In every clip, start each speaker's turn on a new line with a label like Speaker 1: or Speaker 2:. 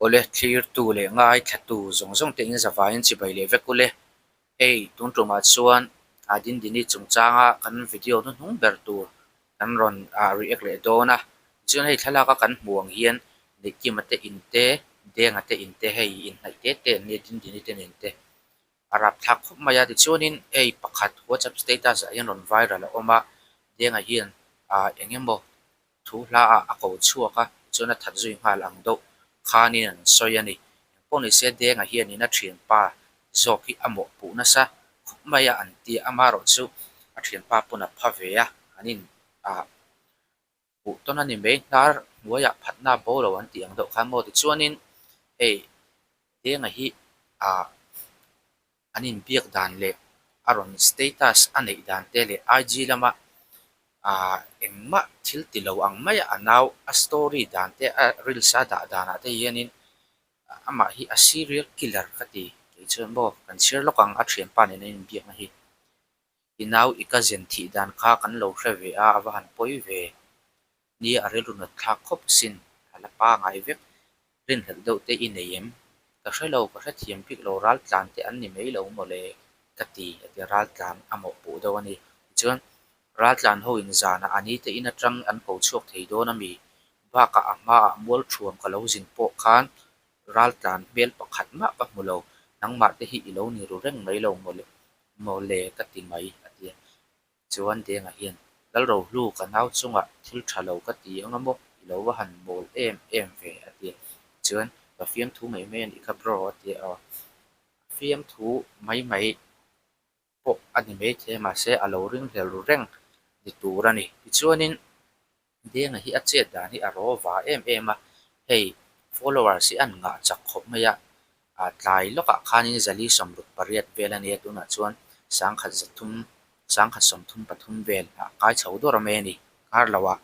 Speaker 1: Awle thlirtu leh ngaithlatu zawng zawng te in zavaiin chibai leh vek ule. Hei tun tumah chuan a Dindini chungchanga kan video hnuhnung ber tur kan rawn react leh dawn a. Tichuan hei thlalaka kan hmuh ang hian Neihkima te in te, Denga te in te hei inhnaih te te an nia Dindini te nen te a rapthlak khawp mai a. Tichuanin hei pakhat WhatsApp status ah hian rawn viral a awm a, Denga hian ah eng emaw Thu hla ah a ko chhuak a, tichuan a that zui nghal ang deuh khanin an sawi a ni. Engpawh nise Denga hianin a thianpa zawk hi a mawhpuh nasa khawp mai a an ti a, amaherawh chu a thianpa pawn a pha ve a, an in ah puh tawn a ni mai, hnar hnuaiah phatna a bo lo an tih ang deuh khan maw tichuanin hei Denga hi ah an inbiak dan leh a rawn status a neih dan te leh IG lama ah engmah thil ti lo ang maia a nau a story dan te a reels a dah danah te hianin amah hi a serial killer ka ti kei chuan maw kan chhiar lawk ang a thianpa nena inbiakna hi. I nau i cousin thih dan kha kan lo hre ve a, a va han pawi ve. Nia a rilru nat thlak khawp asin, a la pangai vek. Rinhlelh deuh te i nei em? Ka hre lo, ka hrethiam bik lo, raltlan te an ni mai lo maw le? Ka ti, a ti raltlan a mawhpuh deuh a ni. Tichuan, raltlan ho in zanah a ni te in atang an ko chhuak thei dawn a mi? Bakah a hmaah mualthuam ka lo zin pawh khan raltlan hmel pakhat mah ka hmu lo, nangmah te hi i lo ni ru reng mai lo maw le? Maw le ka ti mai, a ti a. Chuan Denga hian, Lalrohlu, ka nau chungah thil tha lo ka ti ang a maw? I lo va han mawl em em ve, a ti a. Chuan, Ka fiamthu mai mai a nih kha bro, a ti a. Fiamthu mai mai pawh a ni maithei a, mahse a lo ringhlel ru reng ni tur a ni. Tichuanin Denga hi a chet dan hi a raw va em em a, hei followers hi an ngah chak khawp mai a, ah tlai lawkah khanin zali 68 vel a nia tunah chuan 103 133 vel ah kai chho dawr mai a ni, kar loah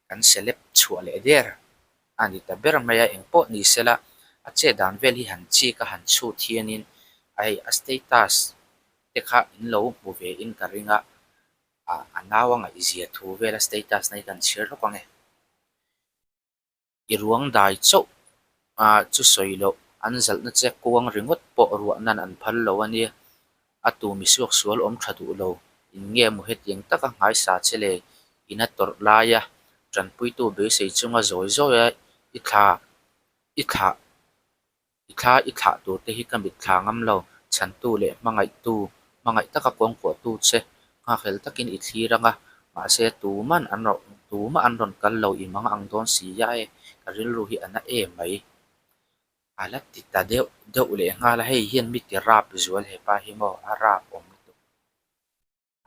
Speaker 1: kan celeb chhuah leh der a ni ta ber mai a, engpawh ni sela a chet dan vel hi han chik a han chhut hianin hei a status te kha in lo hmu ve in ka ring a. Ah a nau a ngaihzia thu vela status na hi kan chhiar hlawk ang e. I ruang dai chauh ah chu sawi loh an zalhna che kuang ringawt pawh ruah nan an phal lo a nia. A tu misuak sual awm tha duh lo in nge maw hetiang taka nghaisa che le ina tawrh laia tanpuitu beisei chunga zawi zawi a i thla i thlah I thla i thlah tur te hi ka mit thla ngam lo, chhantu leh hmangaihtu, hmangaih taka kuangkuahtu che nghakhlel takin i thlir ang a, mahse tuman an rawn tumah an rawn kal lo i mang ang dawn si a e, ka rilru hi a na em mai. A la ti ta deuh deuh leh nghal a, hei hian mi ti rap zual hepa hi maw a rap awm lutuk.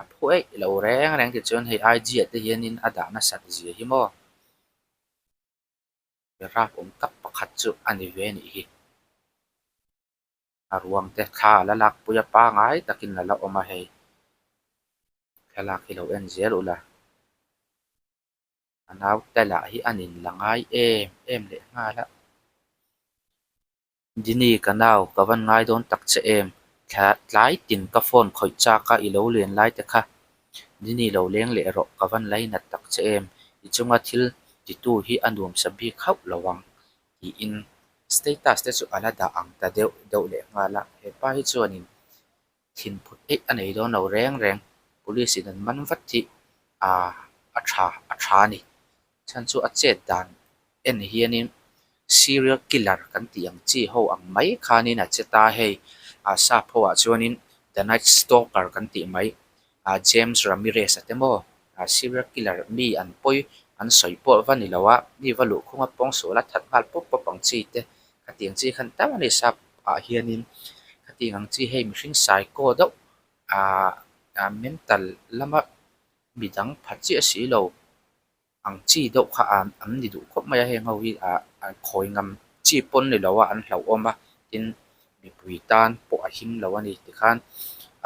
Speaker 1: A phu eih lo reng reng tichuan hei IG ah te hianin a dah nasat zia hi maw. Rap awm tak pakhat chu a ni ve anih hi. A ruang te thla a la lakpui a pangai takin a la awm a hei. Thlalak hi lo en zel ula. A naute lah hi a nin la ngai em em leh nghal a. Dini ka nau, ka van ngai dawn tak che em? Thla tlai tin ka phone khawih chak a i lo len lai te kha. Dini lo leng leh rawh, ka van lainat tak che em? I chunga thil titu hi a nuamsa bik hauh lo ang, tiin status te chu a la dah ang ta deuh deuh leh nghal a. Hepa hi chuanin thinphut eih a nei dawn lo reng reng, police in an man vat hi ah a tha a tha a ni. Chhan chu a chet dan en hianin serial killer kan tih ang chi ho ang mai khanin a che ta hei ah sap ho ah chuanin the night stalker kan tih mai ah James Ramirez a te maw ah serial killer mi an pawi an sawi pawh va ni lo a mi va luhkhung a pawngsual a that nghal pawp pawp ang chi te khatiang chi khan tam a ni sap ah hianin khatiang ang chi hei mihring psycho deuh ah ah mental lama midang pha chiah si lo. Ang chi deuh kha an an ni duh khawp mai a heng ho hi ah an khawi ngam chi pawn ni lo a an hlauhawm a tin mipui tan pawh a him lo a ni tikhan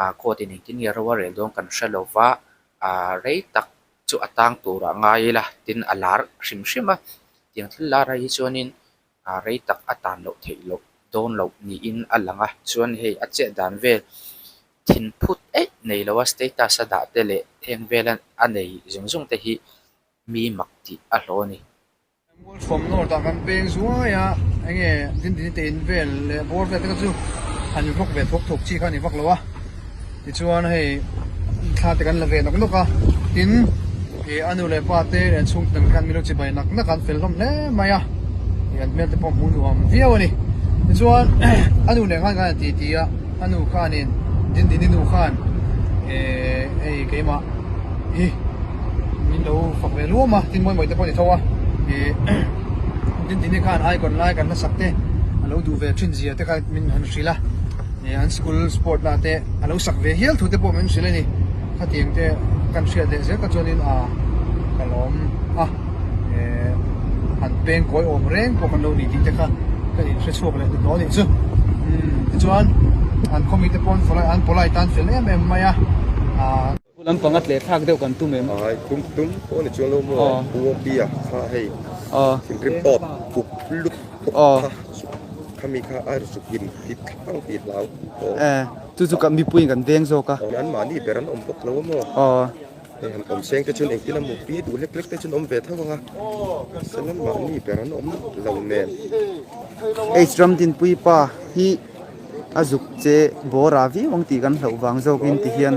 Speaker 1: ah court in engtin nge ro a rel dawn kan hre lo va ah rei tak chu a tang turah ngai ila tin a lar hrim hrim a tiang thil lar ah hi chuanin ah rei tak a tan loh theih loh dawn loh niin a lang a chuan hei a chet dan vel thin phut eih nei lo a status a dah te leh heng vel a nei zung zung te hi mi mak tih a hlawh a ni.
Speaker 2: Mualfawm North ah kan peng zuai a. enge Dindini te in vel leh bawr vel te kha chu han vlog ve thawk thawk chi kha a ni vak lo a tichuan hei thla te kan la ve nawk nawk a tin ih a nu leh pa te leh an chhungte dang te khan min lo chibai nak nak a an fel hlawm hle mai a ih an hmel te pawh hmuh nuam viau a ni tichuan a nu nen khan kan han titi a a nu khanin Dindini nu khan eh hei keimah hi. Min lo fak ve luam a, tin mawi mawi te pawh a ni tho a, ih Dindini khan icon lai kan hmasak te a lo duh ve thin zia te kha min han hrilh a, ih an school sport lah te a lo sak ve hial thu te pawh min hrilh a ni, khatiang te kan hriat leh zel kha chuanin ah ka lawm a, ih han peng kawi awm reng pawh kan lo ni tih te kha ka inhre chhuak leh hnuhnawh a nih chu, umm tichuan an khawmi te pawh an polite an fel em em mai a, ah.
Speaker 3: Pu lampanga tleh thlak deuh kan tum em?
Speaker 4: Ai tum tum pawh ni chuan lo maw Pu Awpia kha hei thinrim tawp up lut tawp kha khami kha a zuk in hlip thlang tih hlau
Speaker 3: aw. E chu chu kan mipuiin kan veng zawk a.
Speaker 4: An mahni ber an awm bawk lo a maw? Hei han awm seng te chuan engtin a mu pi duh hlek hlek te chuan awm ve tho ang a mahse an mahni ber an awm lo nen.
Speaker 3: H Ramdinpui pa hi. A zuk che bawr ah viau ang tih kan hlauh vang zawkin ti hian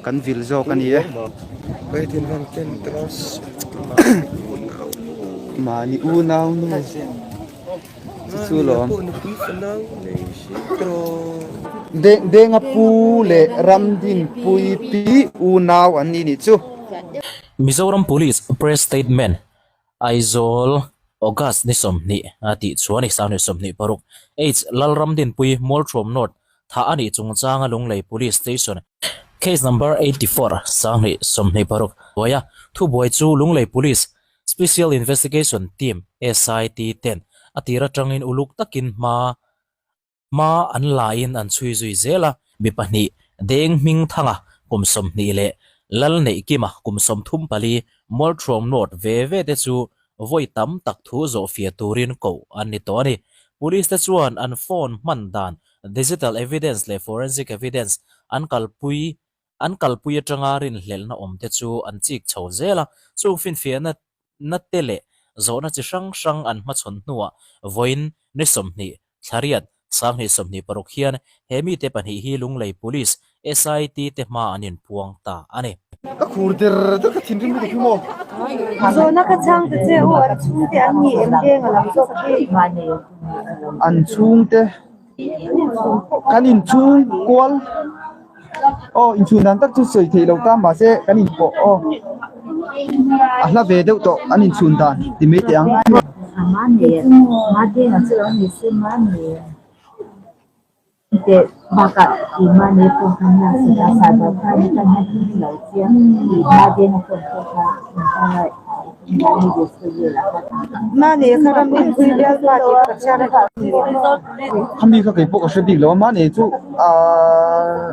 Speaker 3: kan vil zawk a ni e. Mahni unau nu chu chu lawm. Denga pu leh Ramdinpui pi unau an ni nih chu.
Speaker 5: Mizoram Police Press Statement Aizawl, August ni 20 a tih chuan i 2026 H Lalramdinpui Mualthuam North thah a nih chungchanga Lunglei Police Station Case Number 84 2026 hnuaia thubuai chu Lunglei Police Special Investigation Team, SIT, ten a tir atangin uluk takin hma Hma an laiin an chhui zui zel a, mi pahnih Deng Hming Thanga kum 20 leh Lal Neihkima kum 34 Mualthuam North ve ve te chu vawi tam tak thu zawhfiah turin koh an ni tawh a ni. Police te chuan an phone hman dan digital evidence leh forensic evidence an kalpui an kalpui atanga rinhlelhna awm te chu an chik chho zel a, chung finfiahna na te leh zawhna chi hrang hrang an hmachhawn hnuah vawiin ni 20, Thlariat, 2026 hian he mite pahnih hi Lunglei Police, SIT te hma an inpuang ta a ni.
Speaker 3: Ka khur der der ka thinrim lutuk hi maw.
Speaker 6: Zawhna ka chhang ta che u, an chhungte an ni em veng a lam zawk khi.
Speaker 3: An chhungte Kan inchhung kual aw inchhun dan tak chu sawi theih loh ta mahse kan inpawh aw a hla ve deuh tawh an inchhun dan ti mai teh ang. Khami kha keipawh ka hre bik lo a mahni chu ahh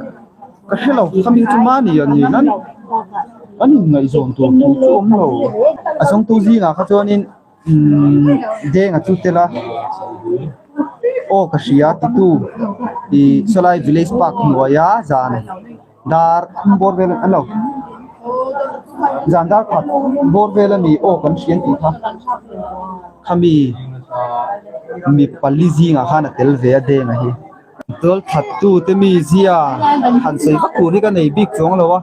Speaker 3: ka hre lo khami chu mahni a ni nan an inngaihzawn tur thu chu awm lo a zawngtu zingah kha chuanin umm denga chu tel a aw ka hria titu ih sawlai village park hnuaia zan. Dar thum bawr vel a lo zan dar khat bawr vel a ni aw kan hria tih kha khami mi pali zingah khan a tel ve a denga hi tual that tu te mi zia han sawi vak tur hi ka nei bik chuang lo a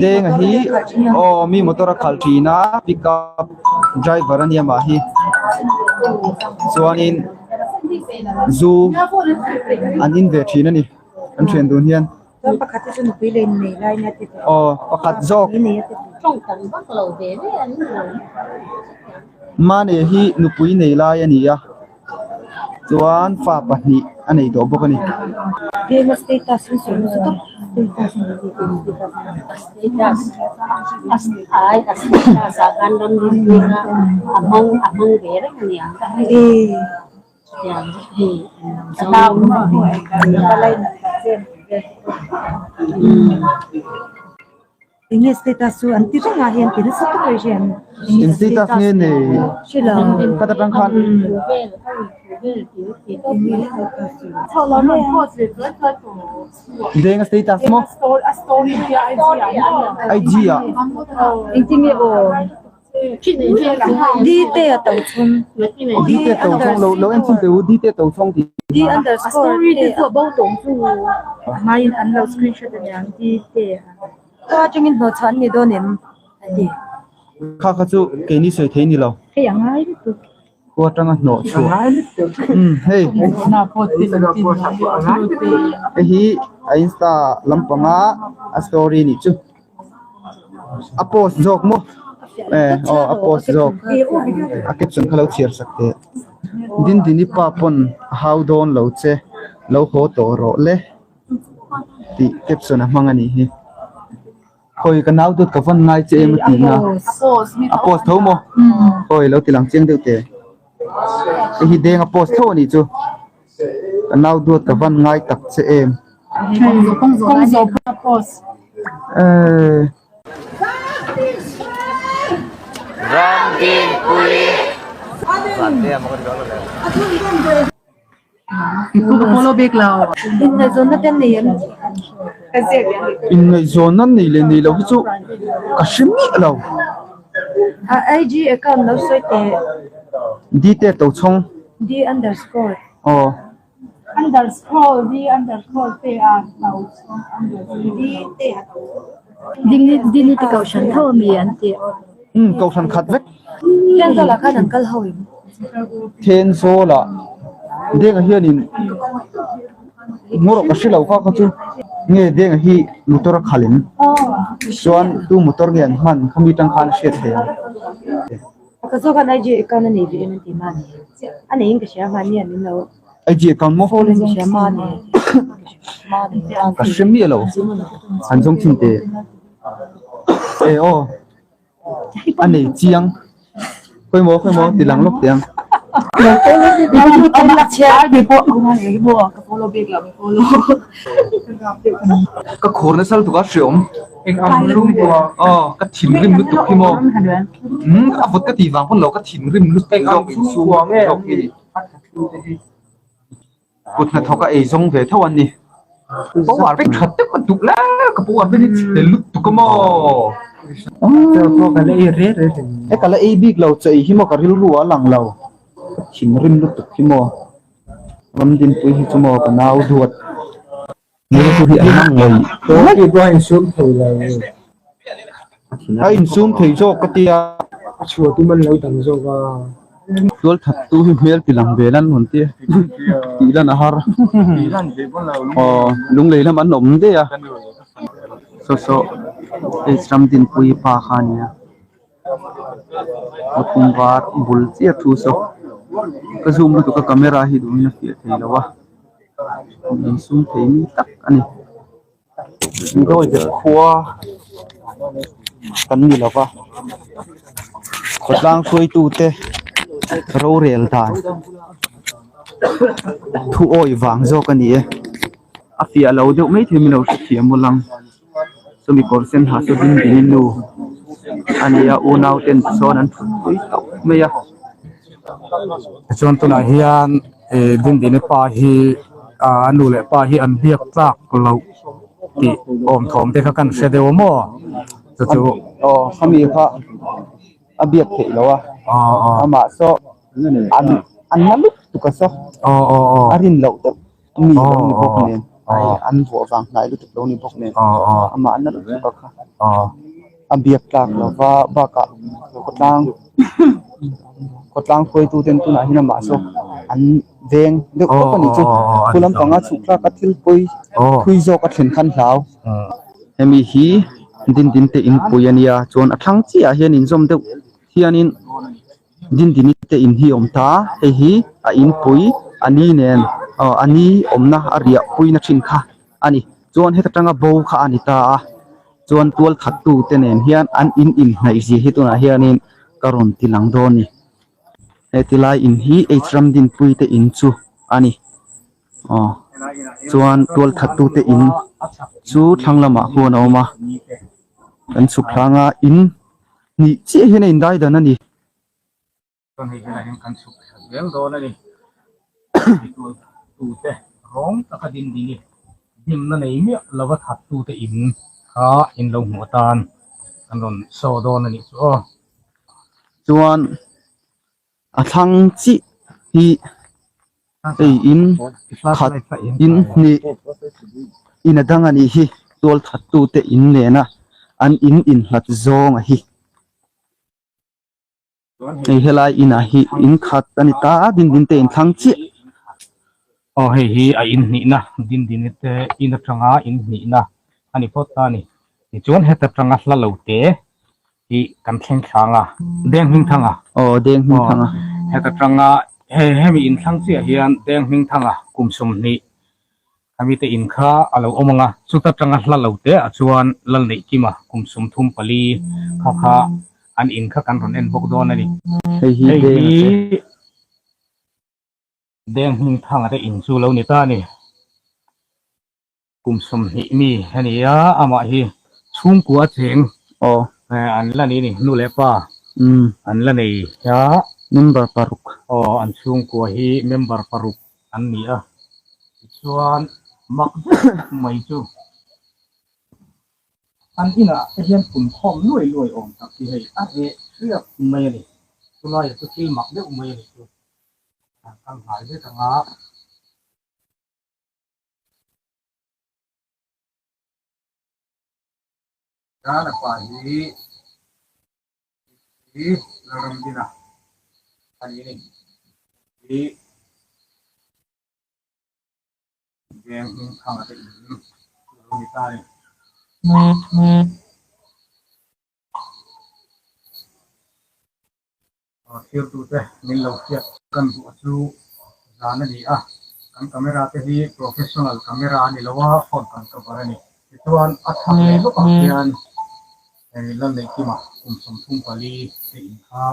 Speaker 3: denga hi aw mi motor a khalh thin a pick up driver a nia mah hi chuanin zu an in ve thin a ni. An thian dun hian.
Speaker 6: Chuan pakhat te chu nupui leh nei lai nia ti tawh.
Speaker 3: Aw pakhat zawk.
Speaker 6: Nei a ti tawh.
Speaker 7: Tawng tam vak lo ve ve an ni lo.
Speaker 3: Mane hi nupui nei lai a ni a, chuan fa pahnih a nei tawh bawk a ni.
Speaker 6: Heng a status hi sawi nasa tak status
Speaker 7: status ai a status ah khan ram rinpui kha a hmang a hmang ve reng a niang.
Speaker 6: Enge status chu an ti reng ah hian ti nasa tak mai hian
Speaker 3: Eng status nge nei khat atang khan Denga status maw IG ah
Speaker 6: Engtin nge aw. Dite a to chhung.
Speaker 3: Dite to chhung lo lo en chhin teh u dite to chhung tih.
Speaker 6: D underscore
Speaker 8: A story te chu a bo tawng chu hmaiin an lo screenshot aniang dite a.
Speaker 6: Khua atangin hlawhchhuah an ni dawn em? A ti.
Speaker 3: Kha kha chu keini sawi thei ni lo.
Speaker 8: Hei a ngai lutuk.
Speaker 3: Khua atanga hnawh chhuah. Umm hei. Hei hi a insta lampanga a story nih chu. A post zawk maw? Eh aw a post zawk. A caption kha lo chhiar sak teh. Dindini pa pawn a hau dawn lo che lo haw tawh rawh le tih caption a hmang a nih hi. Khawi ka nau dawt ka vawn ngai che em a tih na a post tho maw? Khawi lo ti lang chiang deuh teh. Hei hi deng a post tho a nih chu. Ka nau duat ka van ngai tak che em. Inngaihzawnna nei leh nei lo hi chu ka hre miah lo.
Speaker 6: A IG account lo sawi teh.
Speaker 3: Dite Tochhawng.
Speaker 6: D underscore.
Speaker 3: Aw.
Speaker 8: Underscore D underscore te a Tochhawng underscore.
Speaker 6: D te a Tochhawng.
Speaker 8: Dini Dini te kohhran tho ami an ti.
Speaker 3: Umm kohhran khat vek.
Speaker 6: Thenzawl ah khan an kal ho em?
Speaker 3: Thenzawl ah Denga hianin ngawrh ka hre lo kha kha chu nge Denga hi motor a khalh em? Chuan tu motor nge an hman khami tang khan a hriat theih ang.
Speaker 6: Ka zawk khan IG account a nei ve em an ti mahni. A neiin ka hria mahni a min lo.
Speaker 3: IG account maw?
Speaker 6: Follow in ka hria mahni.
Speaker 3: Ka hre miah lo. An zawng thin teh. E aw. A nei chiang. Khawimaw khawimaw ti lang lawk teh ang. Ka khur nasa lutuk a hreawm. Eng ang lung aw ka thinrim lutuk hi maw. Umm a vawt ka tih vang pawn lo ka thinrim lutuk zawk insum zawk hi ni. Kut hnathawk a ei zawng ve tho an ni. Power bank tha deuh a duh la ka power bank hi chhe lutuk a maw. E ka la ei bik lo che ei hi maw ka rilru a lang lo. Ka thinrim lutuk hi maw. Ramdinpui hi chu maw ka nau duat. A insum thei zawk ka tia. Tual that tu hi hmel ti lang ve lan rawn tia tih lan a har. Aw lunglei lam an awm daih a. Saw saw H Ramdinpuii pa kha a nia. Lukhum var bul chiah thu saw ka zoom lutuk a camera hi duhin a fiah thei lo a. Insum thei mi tak a ni. Dawi khua kan ni lova khawtlang hruaitute rorel dan thu awi vang zawk a ni e. A fiah lo deuh mai thei min lo hrethiam maw lang. Chumi kawr sen ha chu ding dingin nu a ni a unau ten sawn an thut pui tauh mai a.
Speaker 9: Tichuan tunah hian ih Dindini pa hi a nu leh pa hi an biak tlak loh tih awm thawm te kha kan hre deuh a maw chu chu.
Speaker 3: Aw khami kha a biak theih loh a amah saw an an na lutuk a saw a rin loh deuh. Mi lo ni bawk nen an vuah vang hnai lutuk lo ni bawk nen amah na lutuk a kha a biak tlak lo va bakah khawtlang khawtlang hruaitu ten tunah hian amah saw an veng deuh tawp a nih chu khu lampanga chhuk thlak a thil pawi thui zawk a thlen khan hlau hemi hi dindin te inpui a nia chuan a thlang chiah ah hian inzawm deuh hianin. Dindini te in hi a awm ta, hei hi a inpui a ni nen aw a ni awmna a riah puina thin kha a ni. Chuan heta tanga bo kha a ni ta a, chuan tual that tu te nen hian an in inhnaih zia hi tunah hianin ka rawn ti lang dawn a ni. Heti lai in hi H Ramdinpui te in chu a ni. Aw chuan tual that tu te in chu thlang lamah khuan a awm a, kan chhuk hlanga in Hnih chiah hian a indai dan a ni.
Speaker 9: Chuan hei helai hian kan chhuk thla zel dawn a ni. Tual tute rawng taka din ding i dimna nei miah lova that tute in kha in lo hmuh atan kan rawn show dawn a nih chu aw.
Speaker 3: Chuan a thlang chiah hi hei in khat in hnih in a dang a nih hi tual that tu te in nena an in inhlat zawng a hi. Hei helai inah hi in khat a ni ta a Dindin te in thlang chiah.
Speaker 9: Aw hei hi a in hnihna Dindini te in atanga in hnihna a ni phawt ta a ni. Tichuan heta tanga hla lo te hi kan thleng thlang a, Deng Hmingthanga.
Speaker 3: Aw Deng Hmingthanga.
Speaker 9: Heta tanga he hemi in thlang chiah hian Deng Hmingthanga kum 20 A mite in kha a lo awm ang a, chuta tanga hla lo te ah chuan Lalneihkima kum 34 kha kha an in kha kan rawn en bawk dawn a ni.
Speaker 3: Hei hi
Speaker 9: Hei
Speaker 3: Deng
Speaker 9: hi
Speaker 3: a che.
Speaker 9: Deng Hmingthanga te in chu lo ni ta a ni. Kum 20 mi a ni a, amah hi chhungkua cheng
Speaker 3: Aw.
Speaker 9: an la nei a ni, nu leh pa an la nei a.
Speaker 3: Member paruk.
Speaker 9: Aw, an chhungkua hi member paruk an ni a, tichuan mak deuh mai chu an inah te hian punkhawm luai luai awm tak hi hei a reh riak mai a ni, chulaiah chu thil mak deuh mai a ni chu an kal hnai vek ang a. Rala pa hi hi Lalramdina a ni a ni. Hi veng hming thanga te in lo ni ta a ni. Thirtute min lo hriat kan duh a chu zan a ni a, kan camera te hi professional camera a ni lo a, phone kan cover a ni. Tichuan a chhak leh lawkah khian hei Lalneihkima kum 34 te in kha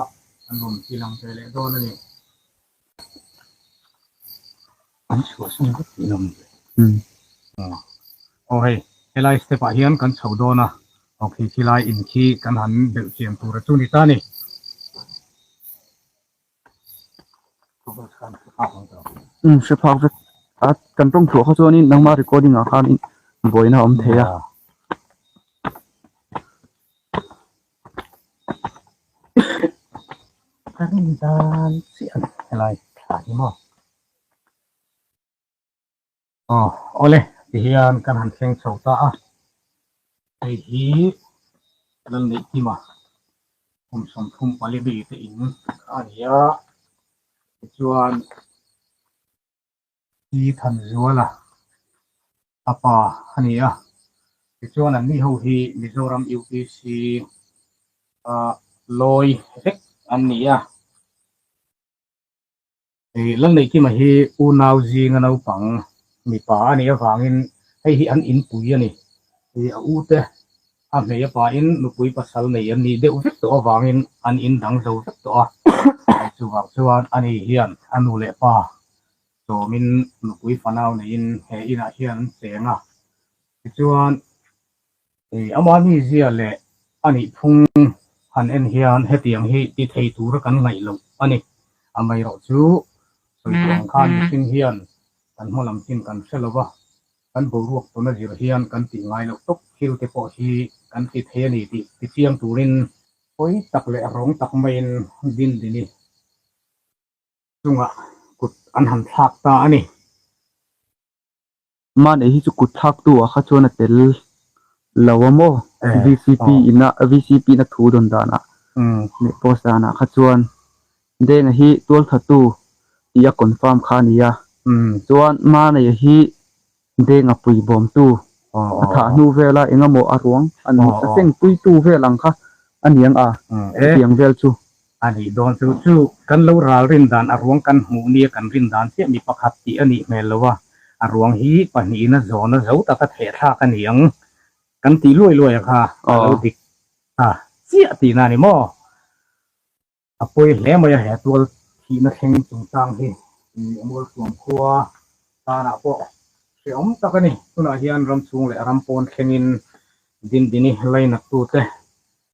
Speaker 9: an rawn ti lang ve leh dawn a ni. An chhuahsan vek tih lam ve. Aw hei, helai step ah hian kan chho dawn a, aw khi khilai in khi kan han belh chian tur a chu ni ta a ni.
Speaker 3: Umm hre phak vek a kan tawng thuah kha chuanin nangma recording ah khanin buaina a awm thei a.
Speaker 9: Ka rin dan chiah a ni helai thla hi maw. Aw awle tihian kan han thleng chho ta a, hei hi Lalneihkima kum 34 mi te in a ni a, tichuan Pi Thanzuala a pa a ni a, tichuan anni ho hi Mizoram UPC a lawi vek an ni a. Lalneihkima hi unau zinga naupang mipa a nih avangin hei hi an inpui a ni. A ute a hmei a pain nupui pasal nei an nih deuh vek tawh avangin an in dang zo vek tawh a. Chuvang chuan ani hian a nu leh pa chawmin nupui fanau neiin he inah hian an cheng a. Tichuan Ama mizia leh a nihphung han en hian hetiang hi ti thei tura kan ngaih loh a ni. Amaherawh chu sawi tawh ang khan mihring hian kan hma lam chin kan hre lo va, kan boruak tawna zir hian kan tih ngai loh tawp thil te pawh hi kan ti thei a ni tih tichiang turin pawi tak leh rawng tak maiin Dindini chungah kut an han thlak ta a ni.
Speaker 3: Mahni hi chu kut thlak tu ah kha chuan a tel lo a maw? VCP in a VCP in a thu dawn dan ah leh post dan ah kha chuan Denga hi tualthatu tih a confirm kha a ni a. Chuan Mahni hi Denga puibawmtu a thah hnu vel a engemaw a ruang an a seng puitu vel ang kha a ni ang a chutiang vel chu.
Speaker 9: A nih dawn chu chu kan lo ral rin dan a ruang kan hmuh nia kan rin dan chiah mi pakhat tih a nih hmel lo a, a ruang hi pahnihin a zawn a zo taka theh thlak a ni ang kan tih luai luai a kha a lo dik ta chiah tihna a ni maw? A pawi hle mai a he tual thihna thleng chungchang hi Mualthuam khua tanah pawh hrehawm tak a ni. Tunah hian ram chhung leh ram pawn thlengin Dindini lainat tute.